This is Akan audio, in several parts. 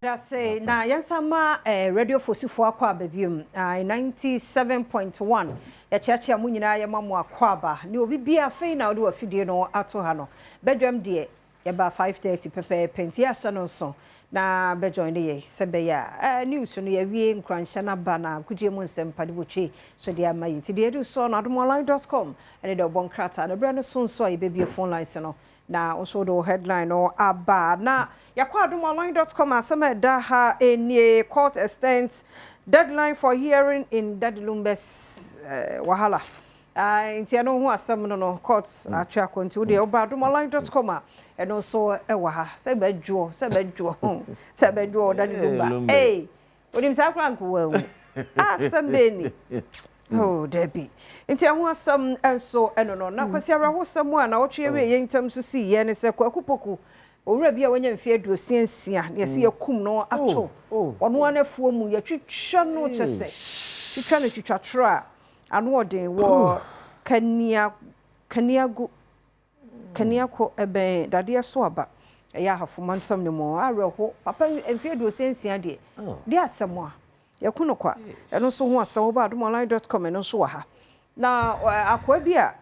Dase na yɛnsa ma Radio Fosufoɔ akɔ aba biom 97.1. Yɛkyeakyea mo nyinaa, yɛma mo akɔ aba ne obi bia afei na wode wafidie no ato ha no. Bɛdwam deɛ, yɛba 5:30 pɛpɛɛpɛ, nti yɛahyɛ no nso na bɛjoin ne yɛ sɛ bɛyɛ a news no yɛwie, nkuranhyɛ no aba na agodie mu nsɛm pade bɔtwe so de ama yi. Nti deɛ ɛdu soɔ no, adomonline.com ɛne deɛ ɔbɔ nkrataa no berɛ no so nso a yɛbɛbie phone lines no na nso wode wo headline no aba. Na yɛkɔ adomonline.com, asɛm a ɛda ha nie: "Court extends deadline for hearing in Daddy Lumba's wahala." Nti ɛno ho asɛm no court atwe akɔ. Nti wodeɛ woba adomonline.com a, ɛno nso ɛwɔ ha sɛ bɛdwoɔ, sɛ bɛdwoɔ, sɛ bɛdwoɔ Daddy Lumba. Ei, onim saa koraa nkowa wu asɛm bɛni. Oh, dabi. Nti ɛho asɛm nso ɛno no. Na Kwasi, awerɛhosɛm a na wɔtwe awie yɛn ntam so sii yɛ ne sɛ Kwaku Poku, owura bi a wanya mfeɛ 66, na yɛsɛ yɛkum no ato ɔno ara n'afuo mu. Yɛtwitwa no, kyɛ sɛ twitwa no twitwa toro a ano ɔden wɔ Kania Kaniago Kaniako, ɛbɛn dadeɛ so aba, ɛyɛ Ahafo nsɛm no mu. Awerɛho papa, mfeɛ 66 deɛ, deɛ asɛm a yɛko no kwa. Ɛno nso ho asɛm, woba adomonline.com, ɛno nso wɔ ha. Na akoa bi a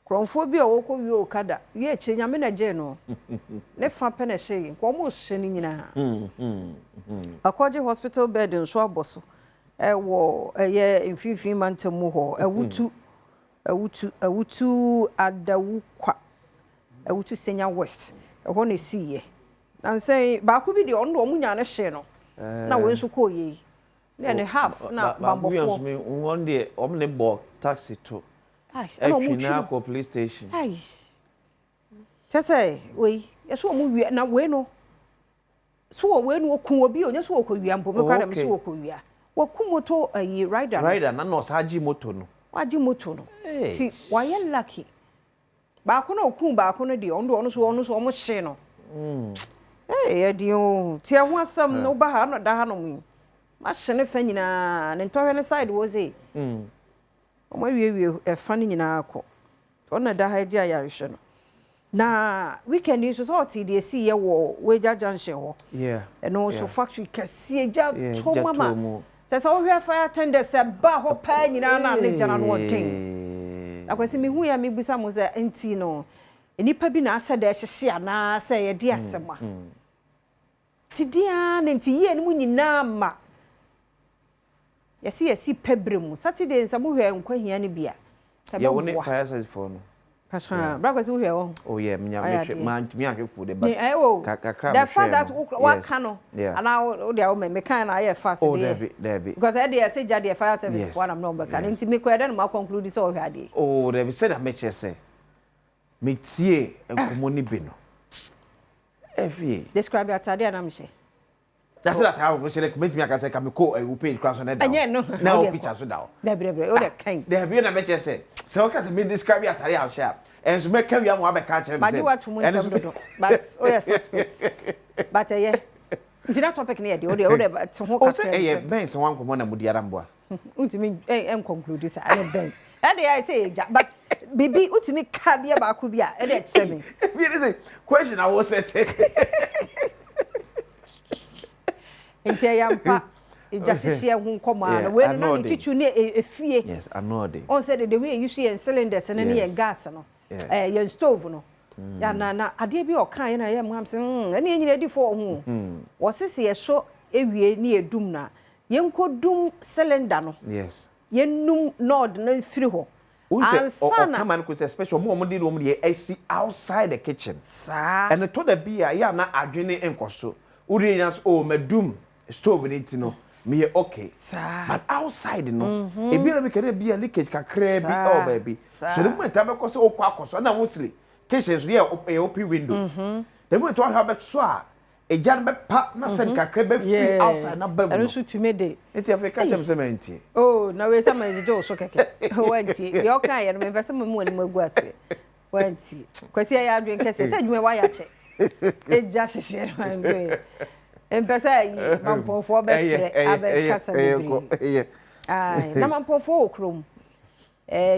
kurɔmfoɔ bi a wɔkɔ wie okada wie akyire, Nyame na gye no, ne fa pɛ na ɛhyɛ yi nka wɔn hyɛ no nyinaa, akɔgye hospital bed nso abɔ so ɛwɔ ɛyɛ Mfimfini Mantam mu hɔ, Awutu Awutu Awutu Adawukwa, Awutu Senya West, ɛhɔ na esiiɛ. Nansɛn baako bi deɛ, ɔno deɛ, ɔmo nya ne hyɛ no na wɔn nso kɔɔ yie ne ɛne half na bambɔfoɔ. Wɔn deɛ, wɔn ne bɔ taxi to ɛtwi na akɔ police station. Kyɛ sɛ wei yɛsɛ wɔn wie na wei no so wɔ wei no, wɔkum obi o, nyɛ so wɔkɔ wia mpo. Mekora dɛm so wɔkɔ wia, wɔkum moto ayi rider no. Rider na ɔsan agye moto no. Wagye moto no ti, wayɛ lucky. Baako na okum baako no deɛ, ɔno deɛ, ɔno so ɔmo hye no. Ee, ɛdeɛ o, tie ho asɛm na woba ha na da ha nom yi, mahye ne fa nyinaa, ne ntɔhwɛ ne side wɔ se ɔmo awiewie ɛfa no nyinaa kɔ. Ɔno na da ha agye ayarehwɛ no. Na weekend yi nso sɛ ɔte deɛ esi yɛ wɔ Wagya Junction hɔ, ɛno nso factory kɛseɛ gya to mama kyɛ sɛ wohwɛ fire tenders ɛba hɔ paa nyinaa na ne gyana no ɔden. Akwasi, mehu yɛ mebusa mo sɛ, nti no nnipa bi na ahyɛ da ɛhyehye anaa sɛ yɛde asɛm a ti diaa ne nti yie no mu nyinaa ma yɛsi pɛbrɛ mu Saturday nsɛ mohwɛ Nkwahia no bi a. Yɛwɔ ne fire service foɔ no. Bra Kwasi, wohwɛ wɔ. Oh yeah, menya mehwɛ, ma ntumi ahwɛ food but kakra. The fact that waka no anaa wo deɛ, wo mɛ na ayɛ fast. Oh, dabi, dabi. Because ɛde ɛsɛ gya deɛ, fire service foɔ anam na ɔbɛka no, nti mekɔ ɛdɛ no ma conclude sɛ ɔhwɛ adeɛ. Oh, dabi, sɛ na mekyerɛ sɛ metie nkɔmmɔ no bi no, ɛfie. Describe atade a na mehyɛ. Na sɛ data ahorow hyɛ dɛ mɛtumi aka sɛ ka mekɔ ɛwo page kora so ne da. Ɛnyɛ no. Na wo picture so da hɔ. Dabi, dabi, o de kan. Dabi, na mɛkyerɛ sɛ wɔka sɛ me describe atade a wohyɛ a, ɛnso mɛka wia ma wabɛka akyerɛ me sɛ Made wato mu ntɛm dodo, but oyɛ suspect, but ɛyɛ nti na topic no yɛ deɛ o de te ho kakra. O sɛ ɛyɛ Benz wɔn nkɔmɔ na mu di ara mboa. Ntumi ɛnconclude sɛ ɛyɛ Benz, ɛde yɛ sɛ ɛyɛ gya, but bibi wotumi ka deɛ baako bi a ɛde ɛkyerɛ me. Ebi ne sɛ question a wɔ sɛ. Nti ɛyɛ mpa egya hyehyeɛ ho nkɔmɔ a no wei no na ne titiri ne efie. Yes, ano ɔde. Ɔn sɛ de wei yi so yɛn cylinders no ne yɛn gas no, yɛn stove no ya na adeɛ bi a ɔka yɛ na yɛ mu am sɛ ɛne yɛn nyinaa di fɔ ho. Wɔsisi yɛsɔ ewie ne yɛ dum na yɛnkɔ dum cylinder no. Yɛnum nɔɔd no mfiri hɔ. Ansa ɔkama no kò sɛ special ɔmo a ɔmo de wɔn deɛ ɛsi outside the kitchen. Saa. Ɛno tɔ da bi a yɛ ana adwene nkɔ so wode nyina so, oh, madum stove ne ti no, meyɛ okay. Saa. But outside no, ebi na bi kɛdɛ bi a leakage kakraa bi ɛwɔ baabi so, the moment abɛkɔ sɛ okɔ akɔ so, ɛna mostly kitchen so yɛ ɛyɛ open window, the moment wahwɛ abɛso a, egya no bɛpa na sɛ nkakra bɛfiri outside na ba mu ɛno no nso tumi de. Nti afei ka kyerɛ me sɛ mantie. Oh, na wei sɛ magyegye wo so kɛkɛ, wantie deɛ ɔka yɛ no. Mepɛ sɛ memu anim agu aseɛ, wantie. Kwasi, ɛyɛ adwene kɛseɛ sɛ adwuma wayɛ akyɛ ɛgya hyehyɛ no anso mpɛ sɛ ayi mampɔnfoɔ bɛfrɛ abɛkasa bebree. Aye, na mampɔnfoɔ wɔ kurom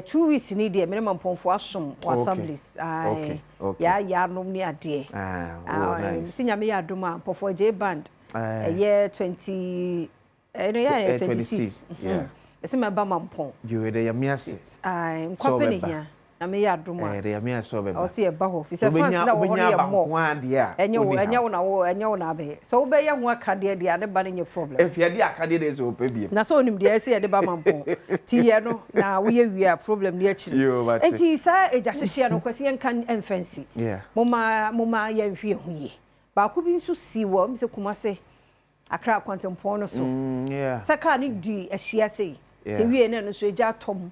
2 weeks ni deɛ, mene mampɔnfoɔ asom wɔ assemblies. Aye, yɛayɛ anom ne adeɛ. Ah, oh, Aye, nice. Si Nyame yɛ adom a, mpɔfoɔ gye band. Ɛyɛ 20, ɛno yɛ 26. Ɛsɛ mɛba Mampɔn. Yo, ɛdɛ Yame ase. Nkwa pɛ ne hia. Na meyɛ adom a. Ɛdɛ Yame ase ɔbɛba. Ɔsɛ yɛba hɔ. Fi sɛ fans na wɔ hɔ no yɛ mmɔ. Ɛnyɛ wo na wo, ɛnyɛ wo na abɛyɛ. Sɛ wobɛyɛ ho akadeɛ deɛ a, ne ba no nyɛ problem. Efi ade akadeɛ deɛ sɛ ɔpɛ biem. Na sɛ onim deɛ ɛsɛ yɛde ba Mampɔn. Ti yɛ no na woyɛ wie a, problem ne akyiri. Enti saa egya hyehyeɛ no, Kwasi, yɛnka mfa nsi. Moma yɛnhwɛ yɛn ho yie. Baako bi nso si wɔ sɛ Kumase Accra kwantempɔn no so. Sɛ kaa no di ahyia sei. Sɛ wie na ɛno nso egya atɔ mu.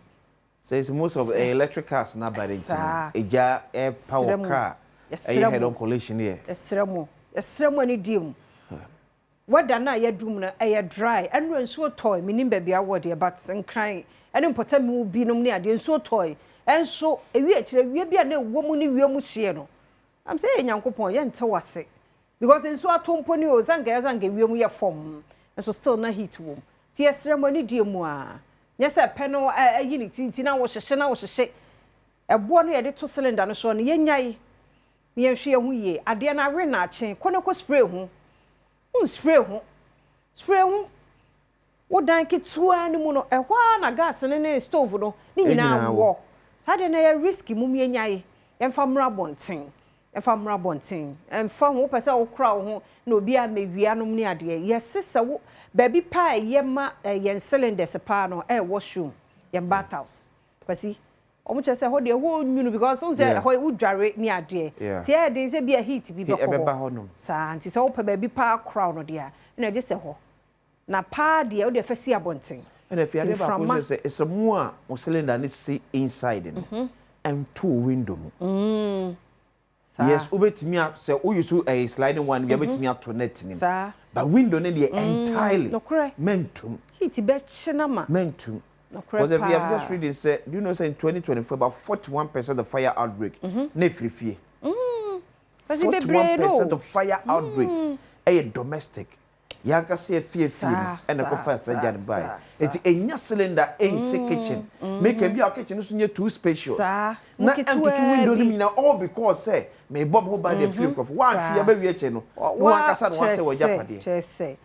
So it's most of electric cars na ba de nti no. Egya power car. Ɛyɛ head on collision yɛ. Yɛsrɛ mo. Yɛsrɛ mo ani die mu. Weather na yɛdum no ɛyɛ dry. Ɛno nsuo tɔe. Menim baabi awɔ deɛ, but Nkran ɛne mpɔtamu binom ne adeɛ, nsuo tɔe. Ɛnso ewie akyire wie bi a na ɛwɔ mu ne wiem hyeɛ no. Am sɛ yɛ Nyankopɔn yɛnte wase. Because nsuo atɔ mpo ni o, sɛ nka yɛ sɛ nka wiem yɛ fam. Nso still na heat wɔ mu. Nti yɛsrɛ mo ani die mu a. Nyɛ sɛ pɛ no ɛyi ne ti nti na wɔhyehyɛ na wɔhyehyɛ. Ɛboɔ no yɛde to cylinder no so no, yɛnyae. Na yɛnhwɛ yɛn ho yie. Adeɛ no awe na akye. Kɔ ne kɔ spray ho. Wo spray ho. Spray ho. Wo dan ketewa no mu no, ɛhɔ ara na gas no ne stove no ne nyinaa wɔ. Saa deɛ no ɛyɛ risky mu, yɛnyae. Yɛmfa mmra abɔnten. Yɛmfa mmra abɔnten. Ɛmfa ho wopɛ sɛ wokora wo ho na obi a mmɛwia nom ne adeɛ. Yɛse sɛ wo baabi pa a ɛyɛ ma yɛn cylinders paa no, ɛyɛ washroom, yɛn bath house. Kwasi, wɔn kyerɛ sɛ hɔ deɛ ɛhɔ nwunu because wɔn sɛ ɛhɔ wodware ne adeɛ. Nti ɛyɛ den sɛ bi a heat bi bɛkɔ hɔ. Saa nti sɛ wopɛ baabi paa kora no deɛ a, ɛna ɛgye sɛ hɔ. Na paa deɛ wode fɛ si abɔnten. Ɛna afei adeɛ baako nso sɛ ɛsɛ mu a wo cylinder ne si inside no, ɛnto window mu. Yes, wobɛtumi a sɛ woyi so ɛyɛ sliding one bi a, wobɛtumi ato net nim. But window ne deɛ, entirely mɛntum. Heat bɛkye na ma. Mɛntum. Because if you have just reading say, do you know say in 2024 about 41% of fire outbreak na efiri fie? 41% of fire outbreak ɛyɛ domestic. Yankasa yɛ fie fie no ɛna ɛkɔfa ɛsɛ gya no bae. Eti enya cylinder ɛnsi kitchen. Make bi a kitchen no so nyɛ too spacious. Na ɛntoto window no nyinaa all because sɛ mebɔ me ho ban de afiri nkurɔfo. Woanhwɛ yɛ bɛwie akyi no na wankasa na wasɛ wɔ agyapadeɛ.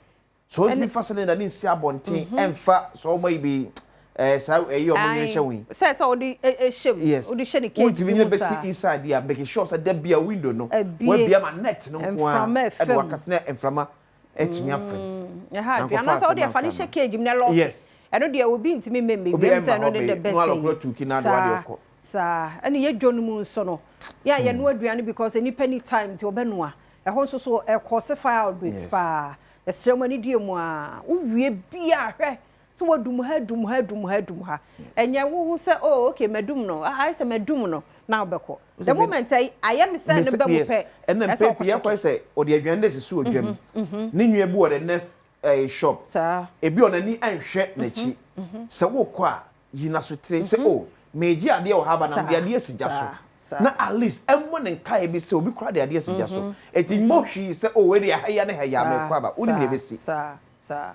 So ntumi fa cylinder ne nsi abɔnten, ɛmfa sɛ ɔmo yi bi saa ɛyi ɔmo nyere hyɛ wo yi. Sɛ wode ɛhyɛ mu. Yes. Wode hyɛ ne cage Wontumi bi nyere mu saa. bɛsi inside a, make sure sɛ da bia window no Ebie. wabia ma net no nko ara Mframa ɛna ɛfam. wakata na mframa ɛtumi afam. Ɛha Na adwene nkɔfa anaasɛ wode asɛm ɛfa ne amfa hyɛ cage mu na lock. Ɛno deɛ obi ntumi mmɛmmɛ Obi wiem sɛ ɛmma ɛno hɔ ne the bɛyɛ. best Na walɔkora thing. tuki na ade wade ɔkɔ. Saa ɛne yɛdwo no mu nso no yɛ a yɛnoa aduane because nipa ni time nti ɔbɛnoa, ɛhɔ nso so ɛkɔ se fire outbreaks paa. Ɛsrɛ mu ani die mu a wowie bia, hwɛ sɛ wadum ha, dum ha, dum ha, dum ha. Ɛnyɛ wo ho sɛ, "Oh okay, madum no," ayɛ sɛ madum no na wobɛkɔ. The moment ayɛ me sɛ ne bɛ mu pɛ, ɛna ɛsɛ mpɛ pii ɔkɔ ɛkɔ sɛ ɔde aduane de sisi odwam ne nua bi wɔ the next shop. Ebi ɔnani ɛnhwɛ n'akyi sɛ wokɔ a, yi n'asotire sɛ, "O, meegye adeɛ wɔ ha ba na mede adeɛ si gya so," na at least ɛmmɔ ne nkaeɛ bi sɛ obi kora de adeɛ si gya so. Eti mmɔ hwii sɛ, "O, wei deɛ ha yi ne ha yi a mekɔ aba," wonim nea ebesi. saa saa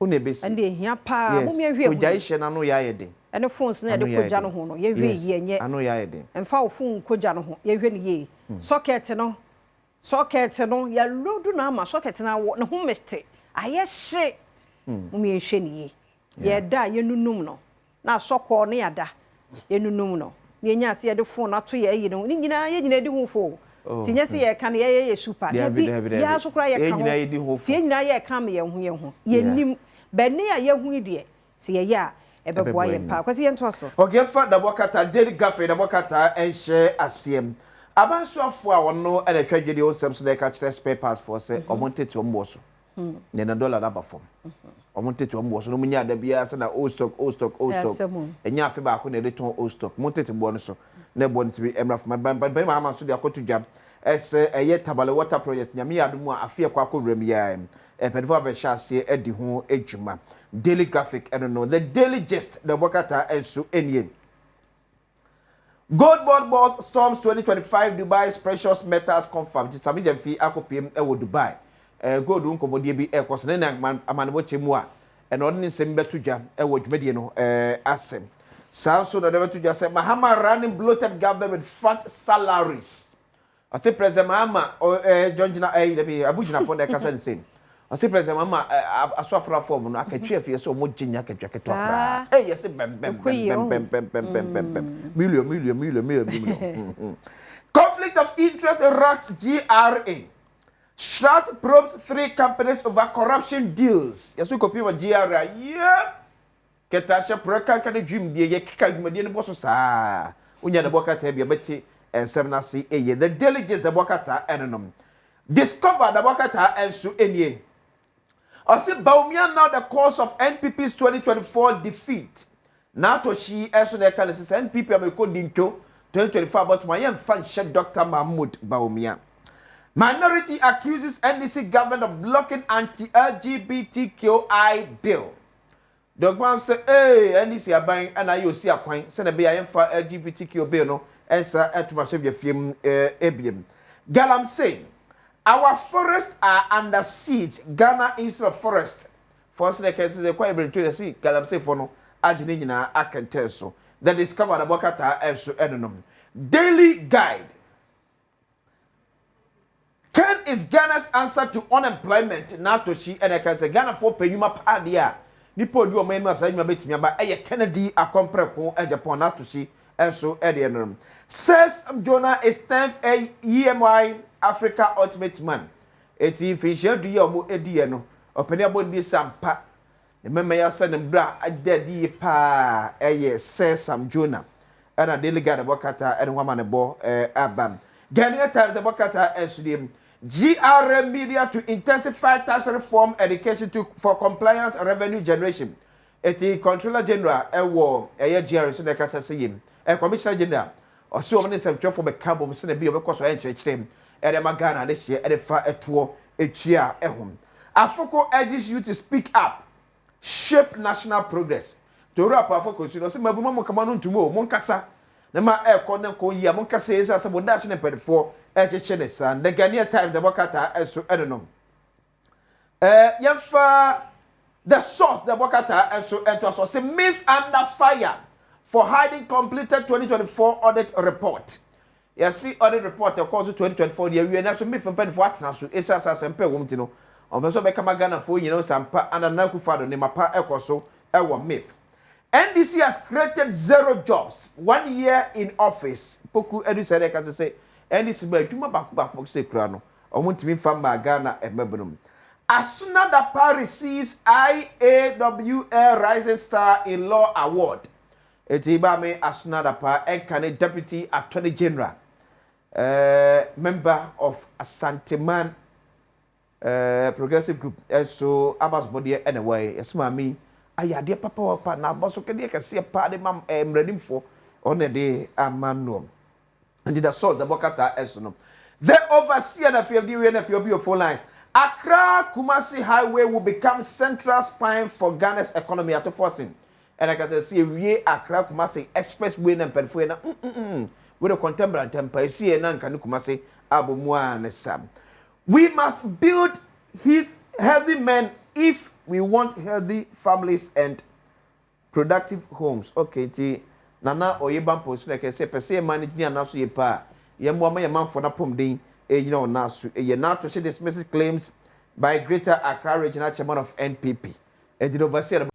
Wo na ebesi. Ɛnde ehia paa, mo yɛnhwɛ Ogya hyɛ n'ano yɛ ayɛ den. Ɛne phones na yɛde kɔgya no ho no, yɛhwɛ yie, ɛnyɛ ano yɛ ayɛ den. Mfa wo phone kɔgya no ho, yɛhwɛ no yie. Socket no yɛlodu no ama socket no awɔ ne ho mete ayɛ hye. Mo yɛnhwɛ no yie. Yɛda a, yɛnunum no na asɔkɔɔ ne yɛada, yɛnunum no na yɛnya ase yɛde phone ato yɛ ayi no ne nyinaa, yɛn nyinaa di ho fo. Nti nyɛ sɛ yɛka no yɛyɛ yɛ super. Dabi, dabi, dabi. Yɛa so koraa yɛka Yɛn ho. nyinaa yɛdi ho fo. Nti yɛn nyinaa yɛka ma yɛn ho yɛn ho yɛnim bɛne a yɛhu yi deɛ, sɛ yɛyɛ a ɛbɛboa Ɛbɛboa yɛn yɛn. paa. Kwasi, yɛntoa so. Okay, fa dabɔ kata Daily Graphic, dabɔ kata ɛnhyɛ aseɛ. Abansoafoɔ a ɔno ɛna ɛhwɛ dwedi nsɛm so na ɛka kyerɛ spare parts foɔ sɛ ɔmo ntete ɔmo wɔ so. Na dollar no aba fam. Ɔmo ntete ɔmo wɔ so na ɔmo nya ada biara sɛ na old stock, old stock, old stock. Ɛsɛ mo. Ɛnyɛ afe baako na yɛde tɔn old stock. Mo ntete boɔ no so na ɛboɔ no tumi ɛmra fam. Mpanin Mahama nso de akɔto dwa ɛsɛ ɛyɛ Tamale Water Project, Nyame yɛ adom a, afe ɛkɔ akɔ wura mu yɛ mpanyinfoɔ abɛhyɛ aseɛ adi ho adwuma. Daily Graphic ɛno no, The Daily Gist na ɛbɔ kata nso ɛnie. Gold Board boss storms 2025 Dubai's Precious Metals Confab. Nti Sammy Gyamfi akɔpiem ɛwɔ Dubai. Gold nkɔmmɔdeɛ bi ɛkɔ so ne ne amanebɔ kyɛ mu a ɛna ɔde ne nsɛm bɛto dwa ɛwɔ dwumadie no asɛm. Saa nso na ɔde bɛto dwa sɛ Mahama running bloated government with fat salaries. Ɔsɛ President Mahama John gyina ɛyi dɛbi Abu Jinapor na ɛkasa ne sɛm. Ɔse President Mahama aso afra fɔm no akatua fie sɛ ɔmo gye nya akatua ketewa koraa. Ɛy yɛse bɛm bɛm bɛm bɛm bɛm bɛm bɛm bɛm bɛm million million million million million. Conflict of interest rocks GRA. CHRAJ probes three companies over corruption deals. Yɛso kɔpie wɔ GRA. Yep. Kɛtɛahyɛ prɛ kanka ne dwumdie yɛ keka dwumadie no bɔ so saa. Wonya ne bɔ krataa bi a bɛte nsɛm no ase yie. The Daily Gist bɔ krataa ɛno nom. Discover da bɔ krataa nso nie. Ɔse Bawumia now the cause of NPP's 2024 defeat. Nato Hyi nso na ɛka ne sɛ sɛ NPP amereko di ntwo 2024 abɔtom a yɛmfa nhyɛ Dr. Mahmood Bawumia. Minority accuses NDC government of blocking anti-LGBTQI bill. Dɔgban sɛ ee NDC aban na ayɛ osi akwan sɛnea ɛbɛyɛ a yɛmfa LGBTQ bill no nsa nto mmarahyɛbadwafie mu ebiem. Galamsey, Our forests are under siege, Ghana Institute of Forest foɔ nso na ɛka sɛ kwae berentuo yɛse galamsey foɔ no agye ne nyinaa akɛntɛn so. The Discover na bɔkataa nso ɛnonom. Daily Guide. Ken is Ghana's answer to unemployment Natoshi ɛna ɛka sɛ Ghanafoɔ pɛ nnwuma paa deɛ a nipa odi wɔn anim a saa nnwuma bɛtumi aba ɛyɛ Kennedy Akɔmprɛko Agyapong Natoshi nso ɛdeɛ no. Says Jonah is 10th EMI Africa Ultimate Man. Eti mfinhyia 10 yi a wɔn adiiɛ no ɔpanin abɔ ne sɛ ampa ne mmarima yi asɛ ne bra ada adi yie paa ɛyɛ Sir Sam Jonah ɛna Daily Guide ɛbɔ kata ɛne ho amanebɔ aba. Ghanaian Times ɛbɔ kata ɛnso deɛ GRA Media to intensify tax reform education to for compliance and revenue generation. Eti Controller General ɛwɔ ɛyɛ GRA so na ɛkasa sɛ yim. Commissioner General ɔsi wɔn ne nsɛmtwerɛfoɔ bɛka bom sɛ na bi ɔbɛkɔ so ayɛ nkyerɛkyerɛ mu ɛde ma Ghana adehyeɛ ɛde fa ɛtoɔ etua ɛho. Afoko urges you to speak up, shape national progress. Toru Apafo Kosu no ɔsi mabuma mo kama no ntum o, mo nkasa ne ma ɛkɔ ne nkɔ yie a mo nkasa yɛ sɛ asɛ mo daakye ne mpanimfoɔ ɛkyekyɛ ne saa. The Ghanaian Times ɛbɔ kata ɛso ɛno nom. Yɛmfa The Source the ɛbɔ kata ɛso ɛnto aso ɔsi MIIF under fire for hiding completed 2024 audit report. Yɛsi audit report ɛkɔɔ so 2024 deɛ awie na so MIIF mpanimfoɔ atena so esi asa asɛmpa ɛwɔ mu ti no ɔmpɛ sɛ ɔbɛka ma Ghanafoɔ nyinaa sampa Nana Akufo-Addo ne mapa ɛkɔ so ɛwɔ MIIF. NDC has created zero jobs one year in office. Poku ɛdu sɛ ɛka sɛ NDC ba adwuma baako baako sɛ kura no ɔmo ntumi nfa mmaa Ghana ɛmɛbunum. Asuna Dapa receives IAWL Rising Star in Law Award. Eti Maame Asuna Dapa ɛnka ne Deputy Attorney General, member of Asanteman Progressive Group ɛnso abasobɔdeɛ ɛna ɛwɔ yi. Yɛsɛ maame yi ayɛ adeɛ papawapa na abɔso kɛdeɛ kɛseɛ paa de ma mmeranimfoɔ ɔna de ama noɔ. Nti The Source the bɔkata ɛso no. The Overseer na afei ɛdi wie na afei obi phone lines. Accra Kumasi Highway will become central spine for Ghana's economy. Ato Forson ɛna kasa si ewie Accra Kumasi Expressway na mpanyinfoɔ yɛ na wode contemporary ntempa esi yɛ na nka ne Kumasi abɔ mu a ne sa. We must build healthy men if we want healthy families and productive homes. Okay, nti Nana Oye Bampo nso na ɛkɛ sɛ pɛ sɛ yɛ man no gyina anaso yɛ paa yɛn mmoa ma yɛn manfoɔ n'apɔmuden egyina wɔn nan so. Ɛyɛ Nato hyɛ dismisses claims by Greater Accra Regional Chairman of NPP. Ɛnti na Overseer.